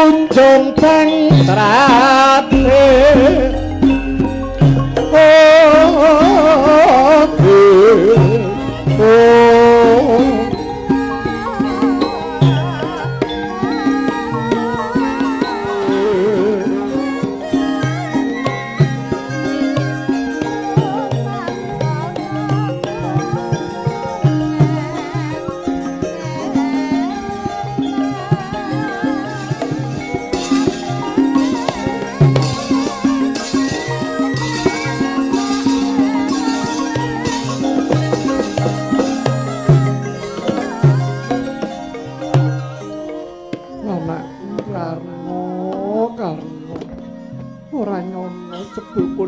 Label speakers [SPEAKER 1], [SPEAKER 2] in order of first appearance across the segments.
[SPEAKER 1] Junjung bangtrate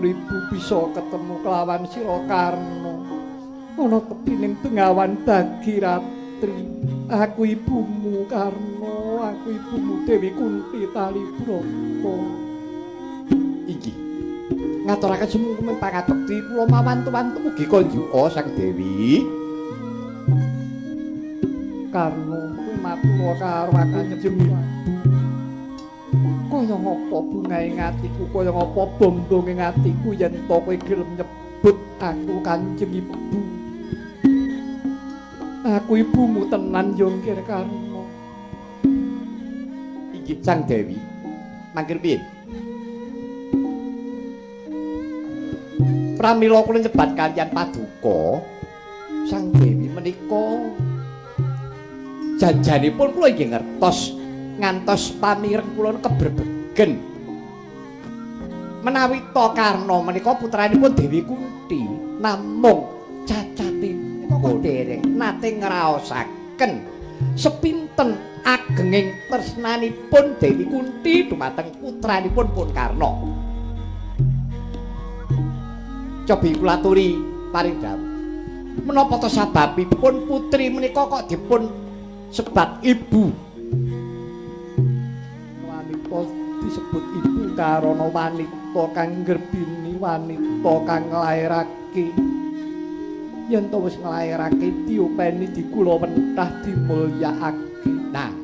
[SPEAKER 1] Ibu bisa ketemu kelawan sira Karna. Ana tepining bengawan Bagiratri. Aku ibumu Karna, aku ibumu Dewi Kunti Talibrata.
[SPEAKER 2] Inggih. Ngaturaken sumungkuning pangabekti kula mawantu-wantu mugi konjuka Sang Dewi.
[SPEAKER 1] Karna kowe matur karo aku nyebut ibu. Kaya ngapa bungahe atiku, kaya ngapa bombonge atiku yen to kowe gelem nyebut aku Kanjeng Ibu. Aku ibumu tenan yo Nggir Karna.
[SPEAKER 2] Inggih Sang Dewi. Mangkir piye? Pramila kula nyebat kaliyan paduka Sang Dewi menika janjanipun kula inggih ngertos ngantos pamireng kula kebrebegen menawi ta Karna menika putranipun Dewi Kunti, namung cacatipun dereng nate ngraosaken sepinten agenging tresnanipun Dewi Kunti dumateng putranipun pun Karna. Cobi kula aturi paring dawuh, menapa ta sababipun putri menika kok dipun sebat ibu?
[SPEAKER 1] Wanita disebut ibu karana wanita kang nggerbini, wanita kang nglairake. Yen to wis nglairake diopeni dikula wentah dimulyakake.
[SPEAKER 2] Nah,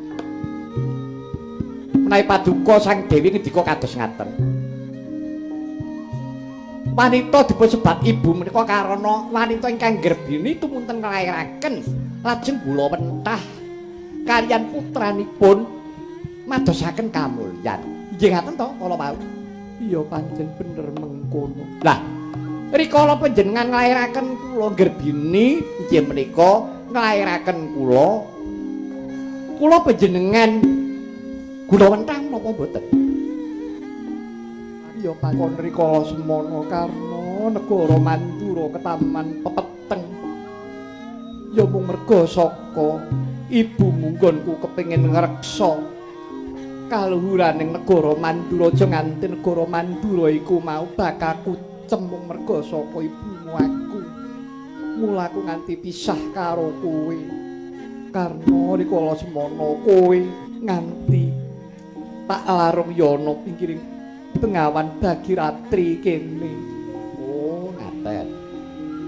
[SPEAKER 2] menawi paduka Sang Dewi ngendika kados ngaten, wanita dipun sebat ibu menika karana wanita ingkang nggerbini tumunten nglairaken lajeng gula wentah kaliyan putranipun madosaken kamulyan. Nggih ngaten to kala wau?
[SPEAKER 1] Iya pancen bener mengkono.
[SPEAKER 2] Lah, rikala panjenengan nglairaken kula nggerbini inggih menika nglairaken kula, kula panjenengan gula wentah napa mboten?
[SPEAKER 1] Iya pancen rikala semono Karna negara Mandura ketaman pepeteng. Ya mung merga saka ibumu nggonku kepengin ngreksa kaluhuraning negara Mandura aja nganti negara Mandura iku mau bakal kucem mung merga saka ibumu aku. Mula aku nganti pisah karo kowe. Karna rikala semono kowe nganti tak larung yana pinggiring bengawan Bagiratri kene.
[SPEAKER 2] Oh, ngaten.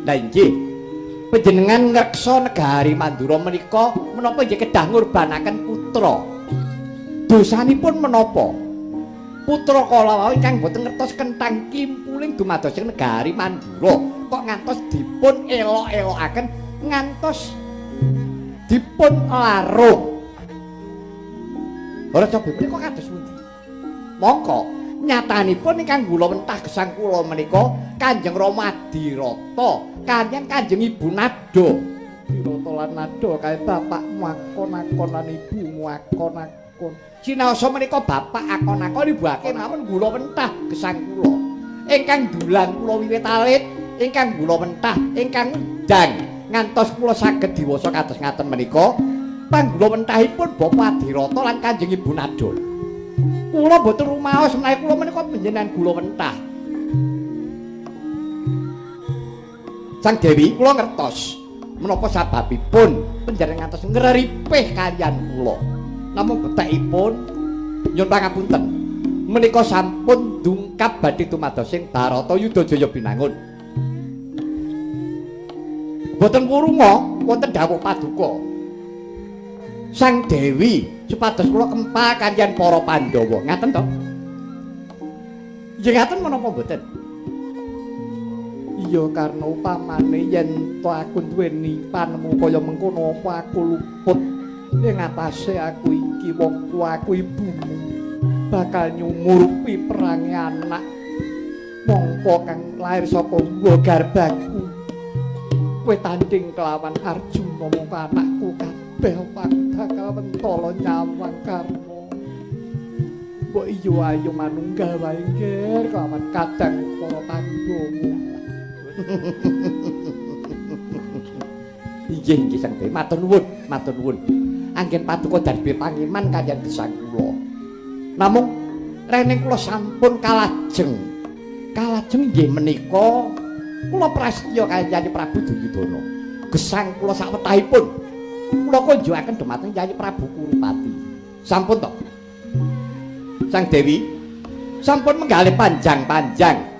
[SPEAKER 2] Lah inggih, panjenengan ngreksa negari Mandura menika menapa nggih kedah ngurbanaken putra? Dosanipun menapa? Putra kala wau ingkang boten ngertos kenthang kimpuling dumados ing negari Mandura kok ngantos dipun elok-elokaken ngantos dipun larung. Ora cobi menika kados pundi? Mongko nyatanipun ingkang gula wentah gesang kula menika Kanjeng Rama Adirata kaliyan Kanjeng Ibu Nada.
[SPEAKER 1] Dirata lan Nada kae bapakmu akon-akon lan ibumu akon-akon.
[SPEAKER 2] Sinaosa menika bapak akon-akon ibu kemawon gula wentah gesang kula. Ingkang dulang kula wiwit alit, ingkang gula wentah, ingkang ngundang ngantos kula saged diwasa kados ngaten menika panggula wentahipun Bapak Adirata lan Kanjeng Ibu Nada. Kula mboten rumaos menawi kula menika panjenengan gula wentah. Sang Dewi, kula ngertos menapa sababipun panjenengan ngantos ngreripih kaliyan kula. Namung betekipun nyuwun pangapunten, menika sampun dungkap badhe dumados ing Baratayuda Jaya Binangun. Mboten wurunga wonten dawuh paduka. Sang Dewi supados kula kempal kaliyan para Pandhawa. Ngaten to? Nggih ngaten menapa mboten?
[SPEAKER 1] Iya karena upamane yen to aku duweni panemu kaya mengkono apa aku luput ing atase aku iki wong tuwa aku ibumu bakal nyumurupi perange anak mongko kang lair saka nggo garbaku. Kowe tanding kelawan Arjuna mongko anakku kabeh apa aku bakal mentala nyawang Karna. Mbok iya ayo manunggal wae nggih kelawan kadang para Pandhawa.
[SPEAKER 2] Inggih inggih Sang Dewi, matur nuwun, matur nuwun. Anggen paduka darbi pangiman kaliyan gesang kula. Namung rening kula sampun kalajeng. Kalajeng inggih menika kula prasetya kaliyan Prabu Duryudana. Gesang kula sawetahipun kula kunjukaken dumateng Yayi Prabu Kurupati. Sampun to? Sang Dewi sampun menggalih panjang-panjang.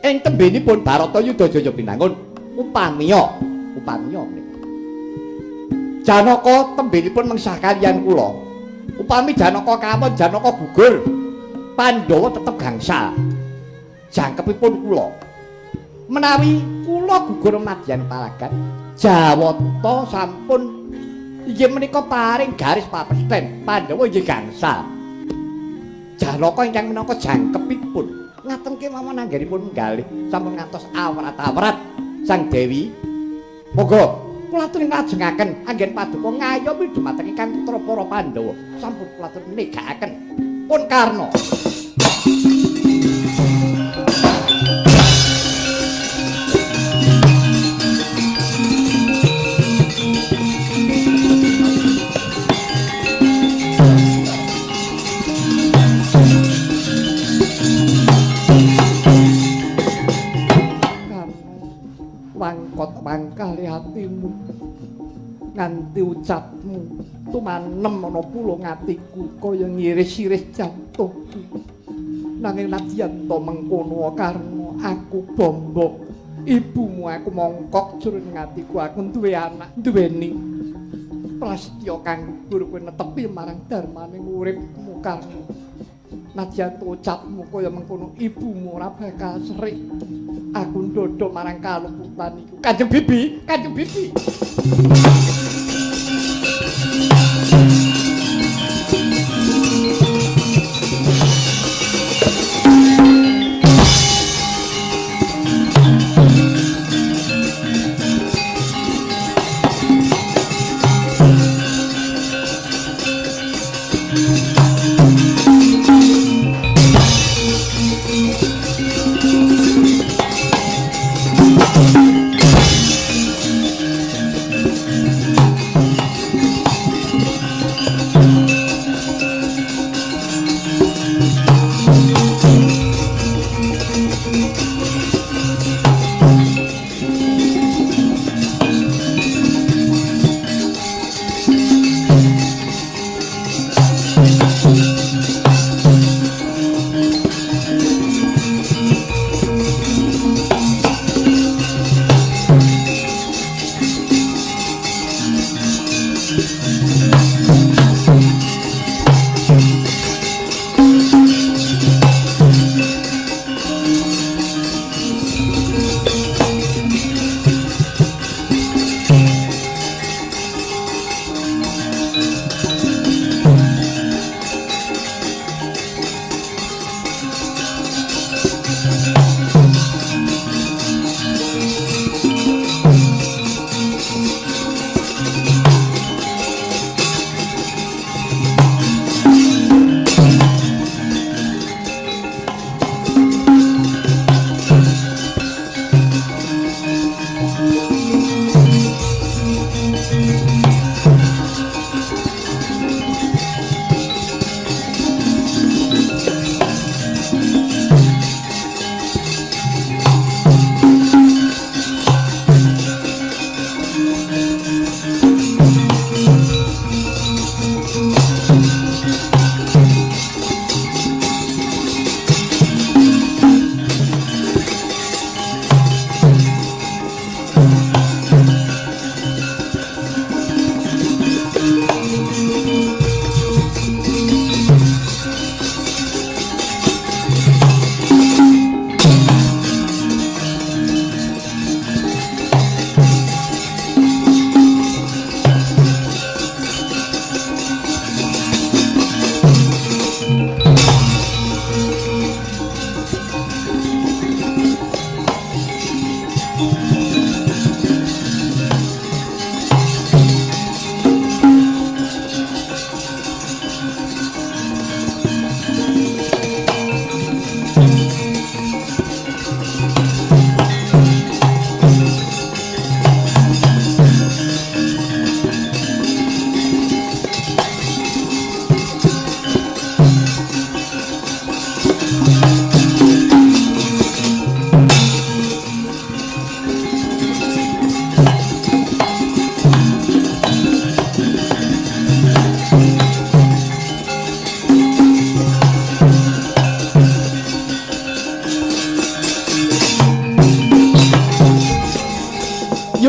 [SPEAKER 2] Ing tembenipun Baratayuda Jaya Binangun upamiya upamiya menika Janaka tembenipun mengsah kaliyan kula. Upami Janaka kawon Janaka gugur, Pandhawa tetep gangsal jangkepipun kula. Menawi kula gugur madyan palagan, Jawata sampun inggih menika paring garis papesthèn, Pandhawa inggih gangsal. Janaka ingkang minangka jangkepipun ngaten kemawon anggenipun menggalih sampun ngantos awrat-awrat. Sang Dewi monggo kula aturi nglajengaken anggen paduka ngayomi dumateng ingkang putra para Pandhawa. Sampun kula aturi negakaken pun Karna.
[SPEAKER 1] Wangkot wangkale atimu nganti ucapmu tumanem ana pulung atiku kaya ngiris-iris jantungku. Nanging nadyan to mengkono Karna, aku bombok ibumu, aku mongkok jroning atiku aku duwe anak duweni prasetya kang luhur. Kowe netepi marang darmane uripmu Karna. Nadyan to ucapmu kaya mengkono ibumu ora bakal serik. Aku ndodho marang kaluputan iku.
[SPEAKER 2] Kanjeng Bibi, Kanjeng Bibi.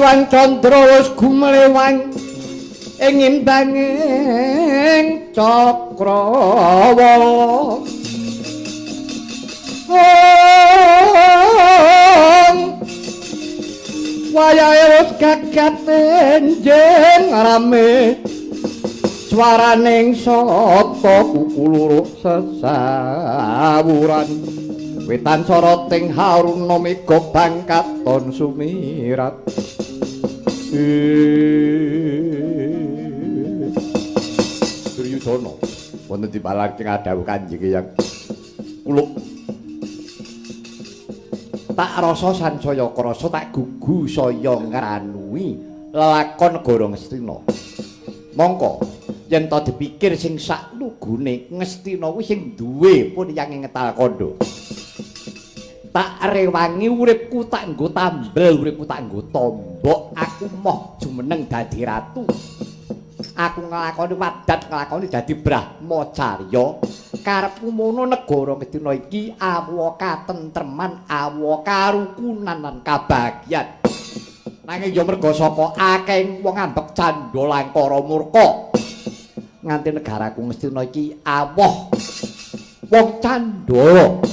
[SPEAKER 1] Siwan candra wis gumlewang ing imbanging cakrawala. Wayahe wis gagat enjing rame swaraning sata kukuluruk sesawuran wetan soroting haruna mega bangkaton sumirat.
[SPEAKER 2] Duryudana wonten dipalang ing dawuh Kanjeng Hyang kula
[SPEAKER 1] tak rasa sansaya krasa tak gugu saya ngranui lelakon negara Ngastina. Mongko yen to dipikir sing saklugune Ngastina kuwi sing duwe pun yang ngetal kandha. Tak rewangi uripku tak nggo tambel, uripku tak nggo tombok, aku moh jumeneng dadi ratu. Aku nglakoni wadat nglakoni dadi brahmacarya. Karepku mono negara Ngastina iki awa katentreman, awa karukunan lan kabagyan. Nanging ya merga saka akeh wong ambek candha langkara murka. Nganti negaraku Ngastina iki awoh wong candha.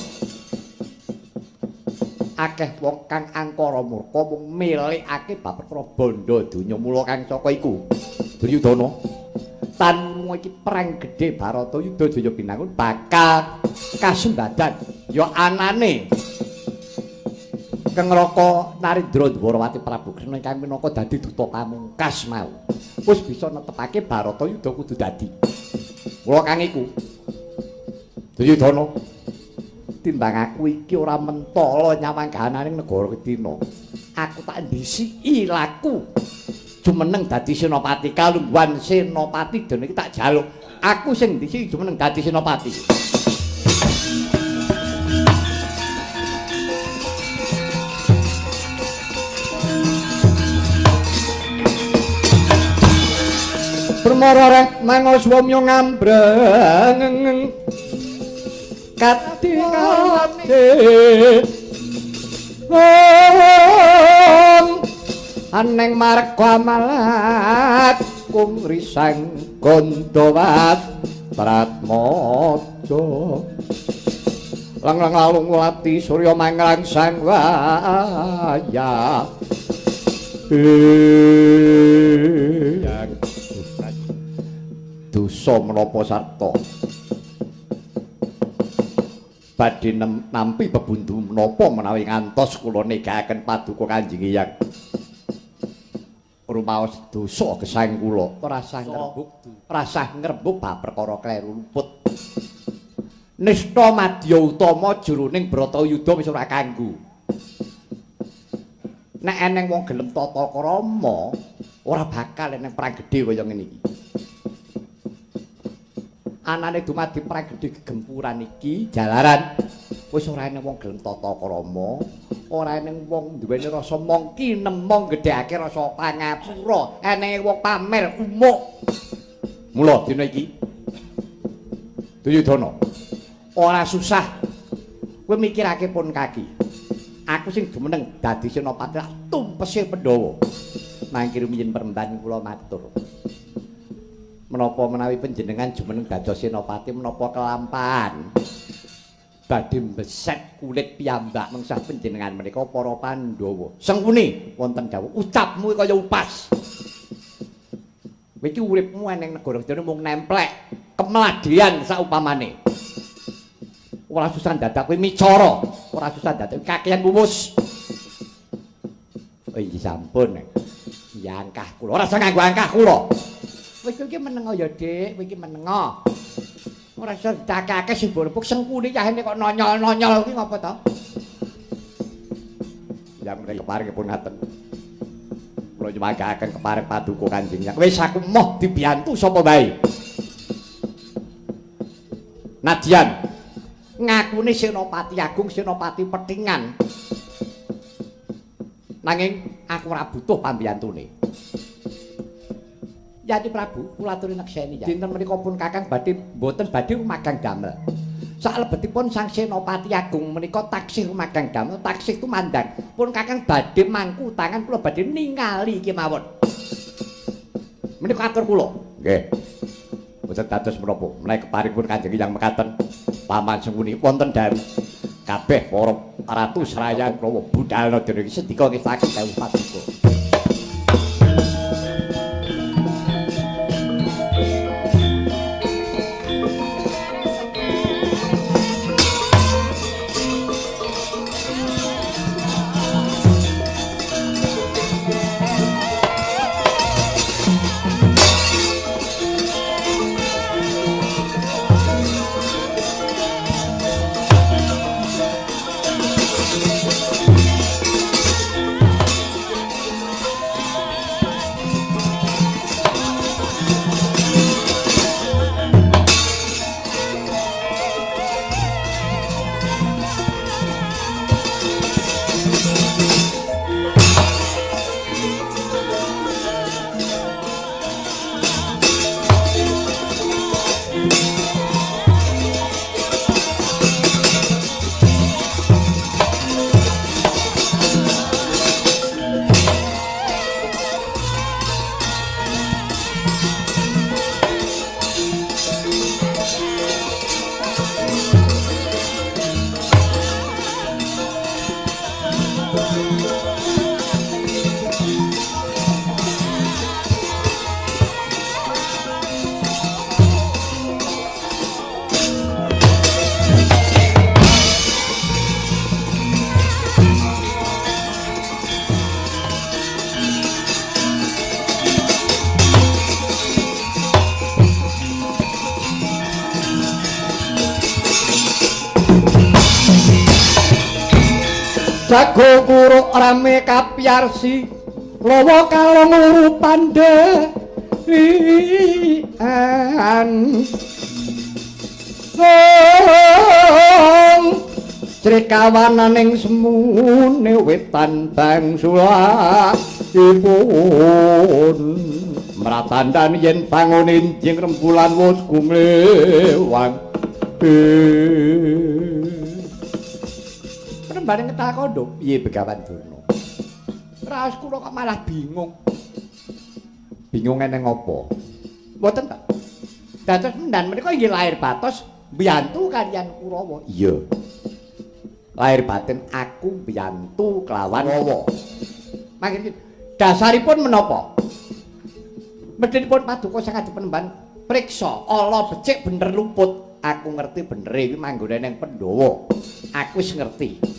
[SPEAKER 1] Akeh wong kang angkara murka mung milikake bab perkara bandha donya. Mula kang saka iku Duryudana tan iki perang gedhe Bharatayuda Jaya Binangun bakal kasembadan ya anane Kengraka Narendra Dwarawati Prabu Kresna ingkang minangka dadi duta pamungkas mau wis bisa netepake Bharatayuda kudu dadi. Mula kang iku Duryudana timbang aku iki ora mentala nyawang kahanane negara Ngastina, aku tak ndhisiki laku jumeneng dadi senopati. Kalungguhan senopati dene iki tak jaluk aku sing ndhisiki jumeneng dadi senopati. Permara rek mangoswamya ngambreng kati kati aneng marga malat kung risang gondowat pratmojo lang-lang lalung lati surya mangrangsang waya. Dosa menapa sarta badhe nampi bebundu menapa menawi ngantos kula negaken paduka Kanjeng Hyang. Rumaos dosa gesang kula rasah ngrembug, rasah ngrembug bab perkara kleru luput. Nista madya utama jroning Bratayuda wis ora kanggo. Nek eneng wong gelem tata krama ora bakal eneng perang gedhe kaya ngene iki. Anane dumadi perang gedhe gegempuran iki jalaran wis ora eneng wong gelem tata krama, ora eneng wong duweni rasa mongki nemong gedhekake rasa pangapura, enenge wong pamer umuk. Mula dina iki Duryudana ora susah kowe mikirake pun kaki. Aku sing jumeneng dadi senopati tumpese Pandhawa. Mangke rumiyin peremban kula matur. Menapa menawi panjenengan jumeneng dados senopati menapa kelampahan badhe mbeset kulit piyambak mengsah panjenengan menika para Pandhawa. Sengkuni wonten dawuh ucapmu kaya upas. Kowe iki uripmu eneng negara dene mung nemplek kemladian saupamane. Ora susah dadak kowe micara, ora susah dadak kakean wuwus. Oh iya sampun. Ya angkah kula ora usah nganggo angkah kula. Kowe iki menengo ya, Dik, kowe iki menengo. Ora iso didakake sing borepuk sengkuni cahene kok nonyol-nonyol kuwi ngopo to? Ya mrene kepareng pun ngaten. Kula nyuwagaken kepareng paduka Kanjeng Hyang. Wis aku moh dibiyantu sapa wae. Nadyan ngakune Senopati Agung, Senopati Petingan. Nanging aku ora butuh pambiyantune. Yati Prabu, kula aturi nekseni ya. Dinten menika pun Kakang badhe mboten badhe magang damel.
[SPEAKER 2] Saklebetipun Sang Senopati Agung menika taksih rumagang damel, taksih tumandang. Pun Kakang badhe mangku tangan kula badhe ningali kemawon. Menika atur kula. Nggih. Boten dados menapa. Menawi keparing pun Kanjeng Hyang mekaten Paman Sengkuni wonten dawuh kabeh para ratu Sraya Krawa budal dene iki sendika ngestaken dawuh paduka.
[SPEAKER 1] Jago kuruk rame kapyarsi lawa kalong uru pandhean Srikawananing semune wetan bangsulakipun mratandan yen bangun enjing rembulan wus gumlewang.
[SPEAKER 2] Bareng ketal kondo piye Begawan Durna? Raos kula kok malah bingung. Bingung eneng apa? Mboten ta. Dados mendan menika nggih lahir batos mbiyantu kaliyan Kurawa. Iya. Lahir batin aku mbiyantu kelawan Kurawa. Mangke dasaripun menapa? Medhenipun paduka sang adepenemban priksa ala becik bener luput. Aku ngerti benere iki manggone nang Pandhawa. Aku wis ngerti.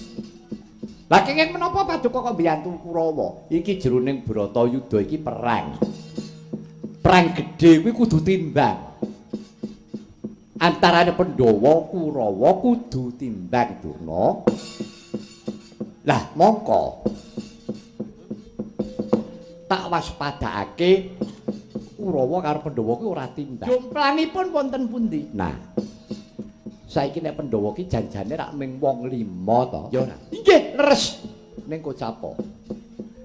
[SPEAKER 2] Lah kenging menapa paduka kok mbiyantu Kurawa? Iki jroning Bratayuda iki perang. Perang gedhe kuwi kudu timbang. Antarane Pandhawa Kurawa kudu timbang Durna. Lah mongko tak waspadakake Kurawa karo Pandhawa kuwi ora timbang. Jomplangipun wonten pundi? Nah, saiki nek Pandhawa ki janjane rak ming wong 5 to. Ya ora. Nggih, leres. Ning kocapa.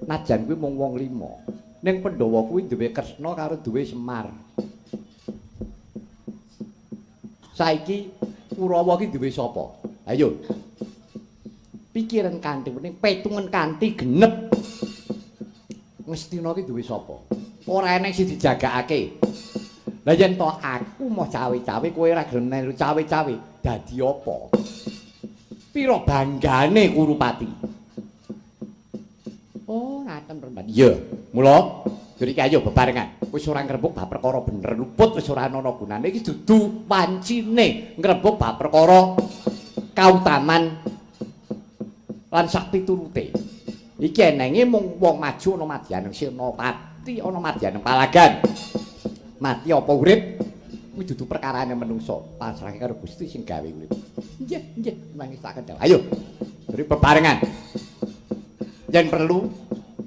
[SPEAKER 2] Najan kuwi mung wong 5. Ning Pandhawa kuwi duwe Kresna karo duwe Semar. Saiki Kurawa ki duwe sapa? Ayo. Pikiran kanthi ning petungen kanthi genep. Ngastina ki duwe sapa? Ora eneng sing dijagakake. Lah yen to aku mau cawe-cawe kowe ora gelem melu cawe-cawe, dadi apa? Pira banggane Kurupati? Oh, ngaten Remban. Iya, mula jur iki ayo bebarengan. Wis ora ngrembug bab perkara bener luput wis ora ana gunane iki dudu wancine ngrembug bab perkara kautaman lan sak piturute. Iki enenge mung wong maju ana madyaning Senopati ana madyaning Palagan. Mati apa urip kuwi dudu perkarane menungsa, pasrahke karo Gusti sing gawe urip. Nggih, nggih, mangistaken dawuh. Ayo, juri bebarengan. Yen perlu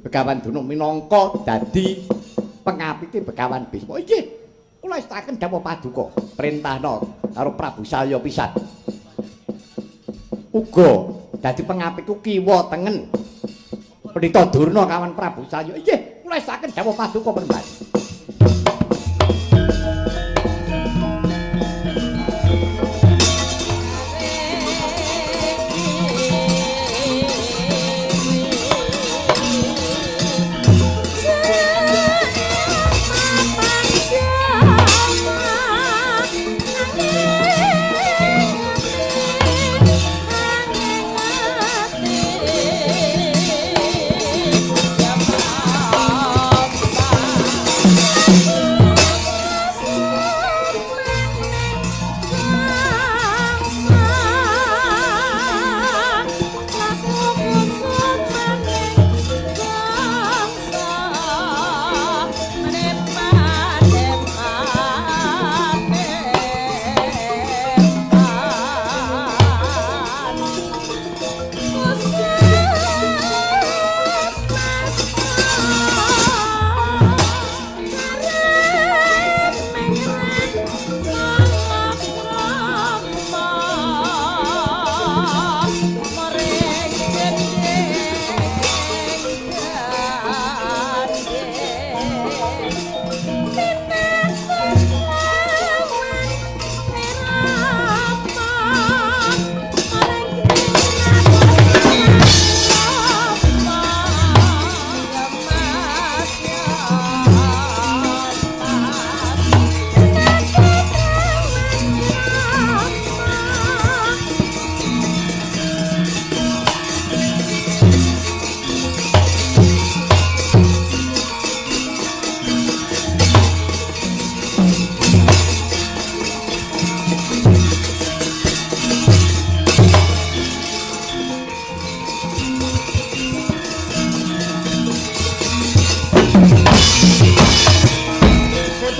[SPEAKER 2] Begawan Durna minangka dadi pengapite Begawan Bisma. Nggih, kula estaken dawuh paduka, perintahna karo Prabu Salya pisan. Uga dadi pengapitku kiwa tengen Pendhita Durna kawan Prabu Salya. Nggih, kula estaken dawuh paduka penemban.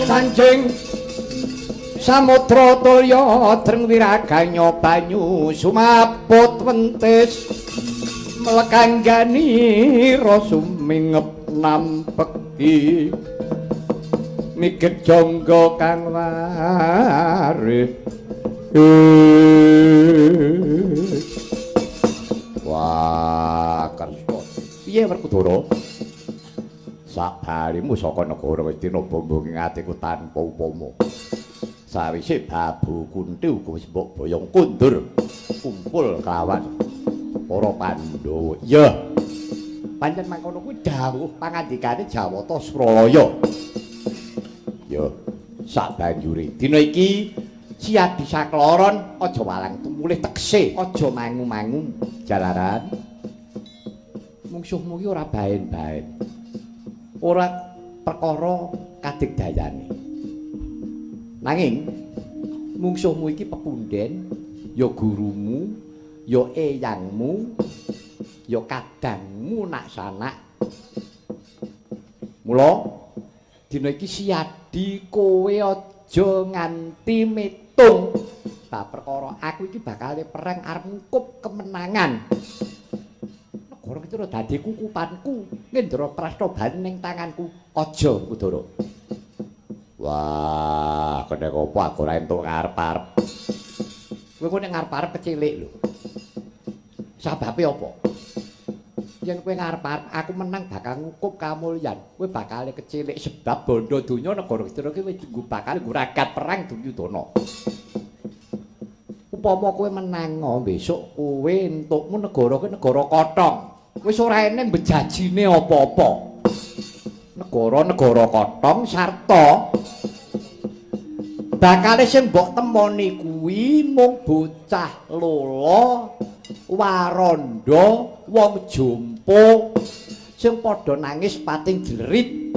[SPEAKER 1] Sanjing samudra toya dreng wiraganya banyu sumaput wentis mlekanggani sumingep nampeki miget jangga kang warih. Wah, kersa. Piye Werkudara? Sakbarimu saka negara Ngastina bombong ing atiku tanpa upama. Sawise Babu Kunti uga wis mbok boyong kundur kumpul kelawan para Pandhawa. Iya. Pancen mangkono kuwi dawuh pangandikane Jawata Suralaya. Ya, sabanjure dina iki Siadi sakloron aja walang tumulih tekse, aja mangu-mangu jalaran. Mungsuhmu ki ora baen-baen. Ora perkara kadigdayane. Nanging mungsuhmu iki pepunden, ya gurumu, ya eyangmu, ya kadangmu nak sanak. Mula dina iki Siadi kowe aja nganti metung bab perkara aku iki bakal perang arep ngukup kemenangan. Negara iki dadi kukupanku, Ngendraprasta bali ning tanganku. Aja Kudara. Wah, kene opo aku ora entuk ngarep-arep. Kowe kok nek ngarep-arep kecilik lho. Sababe apa? Yen kowe ngarep-arep aku menang bakal ngukup kamulyan. Kowe bakal kecilik sebab bondo donya negara Ngastina ki wis bakal nguragat perang Duryudana. Upama kowe menang besok kowe entukmu negara ki negara kotong. Wis ora eneng bejajine apa-apa. Negara-negara kotong sarta bakale sing mbok temoni kuwi mung bocah lolo, waranda, wong jompo sing padha nangis pating jlerit.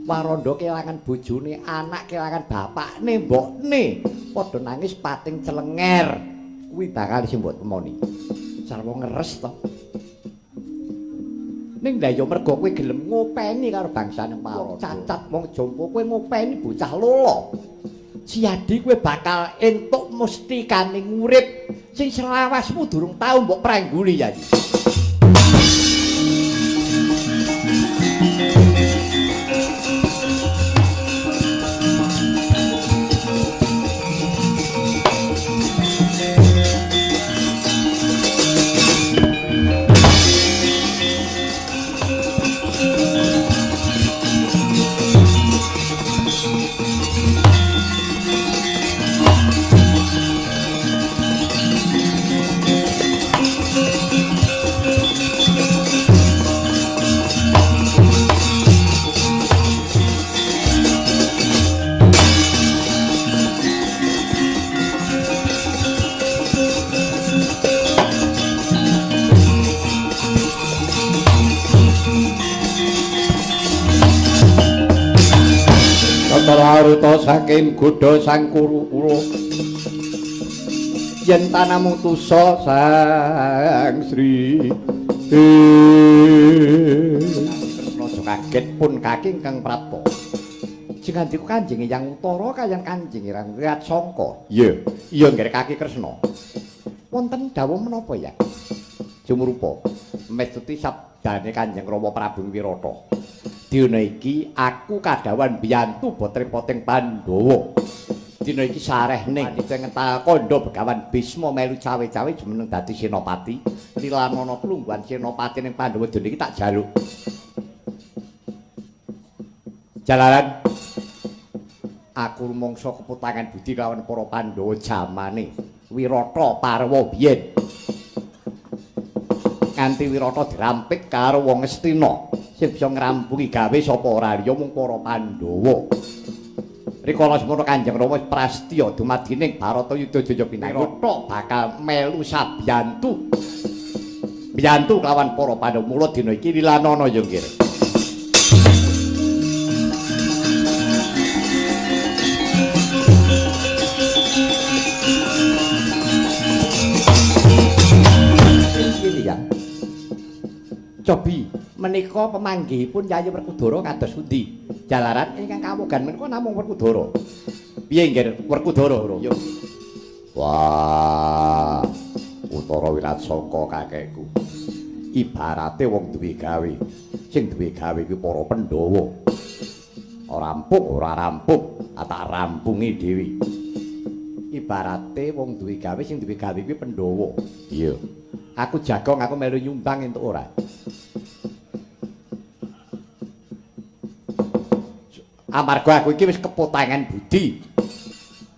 [SPEAKER 1] Waranda kelangan bojone, anak kelangan bapakne, mbokne, padha nangis pating celenger. Kuwi bakal sing mbok temoni. Sarwa ngeres to. Ning lha ya mergo kowe gelem ngopeni karo bangsane Waranda. Cacat wong jompo kowe ngopeni bocah lolo. Siadi kowe bakal entuk mustikaning urip sing selawasmu durung tau mbok prangguli ya. Laruta saking godha sang Kuru kula yen tanamu tusa Sang Sri Kresna aja kaget pun kaki ingkang prapta. Sing ngandiku Kanjeng Hyang Utara kaliyan Kanjeng Hyang Sangka. Iya, iya nggih kaki Kresna. Wonten dawuh menapa ya? Jumrupa mestuti sabdane Kanjeng Rama Prabu Wirata. Dina iki aku kadhawan biyantu botreng-poting Pandhawa. Dina iki sareh ning ngental kandha Begawan Bisma melu cawe-cawe jumeneng dadi senopati. Lilanana plungguhan senopati ning Pandhawa dina iki tak jaluk. Jalaran aku rumangsa keputangan budi kelawan para Pandhawa jamane Wirata Parwa biyen. Nganti Wirata dirampik karo wong Ngastina sing bisa ngrampungi gawe sapa ora liya mung para Pandhawa. Rikala semono Kanjeng Rama prastya dumadining Bharatayuda Jaya pinanggih bakal melu sabiyantu. Biyantu kelawan para Pandhawa. Mula dina iki lilanana ya nggih. Ya. Cobi menika pemanggihipun Yayi Werkudara kados pundi?
[SPEAKER 2] Jalaran ingkang kawogan menika namung Werkudara. Piye nggih Werkudara, Bro? Yo. Wah, Utara wilat sangka kakekku. Ibarate wong duwe gawe. Sing duwe gawe kuwi para Pandhawa. Ora rampung, ora rampung, tak rampungi dhewe. Ibarate wong duwe gawe, sing duwe gawe kuwi Pandhawa. Iya. Aku jagong, aku melu nyumbang entuk ora? Amarga aku iki wis kepotangan budi.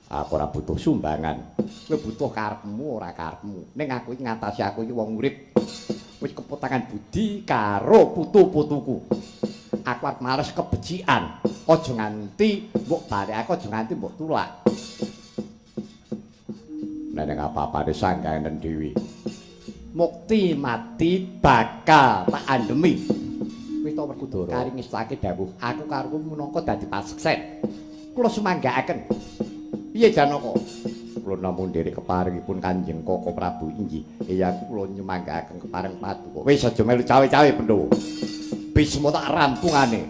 [SPEAKER 2] Aku ora butuh sumbangan. Kowe butuh karepmu ora karepmu. Ning aku iki ngatasi aku iki wong urip. Wis kepotangan budi karo putu-putuku. Aku arep males kebecikan. Aja nganti mbok balik aku, aja nganti mbok tulak. Nek ning apa-apane sangganen dhewe. Mukti mati bakal tak andemi. Wis to Werkudara. Kari ngestake dawuh, aku karo kowe minangka dadi paseksen. Kula sumanggaaken. Piye Janaka? Kula namung nderek keparingipun Kanjeng Koko Prabu inggih. Iya kula nyumanggaaken kepareng paduka. Wis aja melu cawe-cawe Pandhawa. Bisma tak rampungane.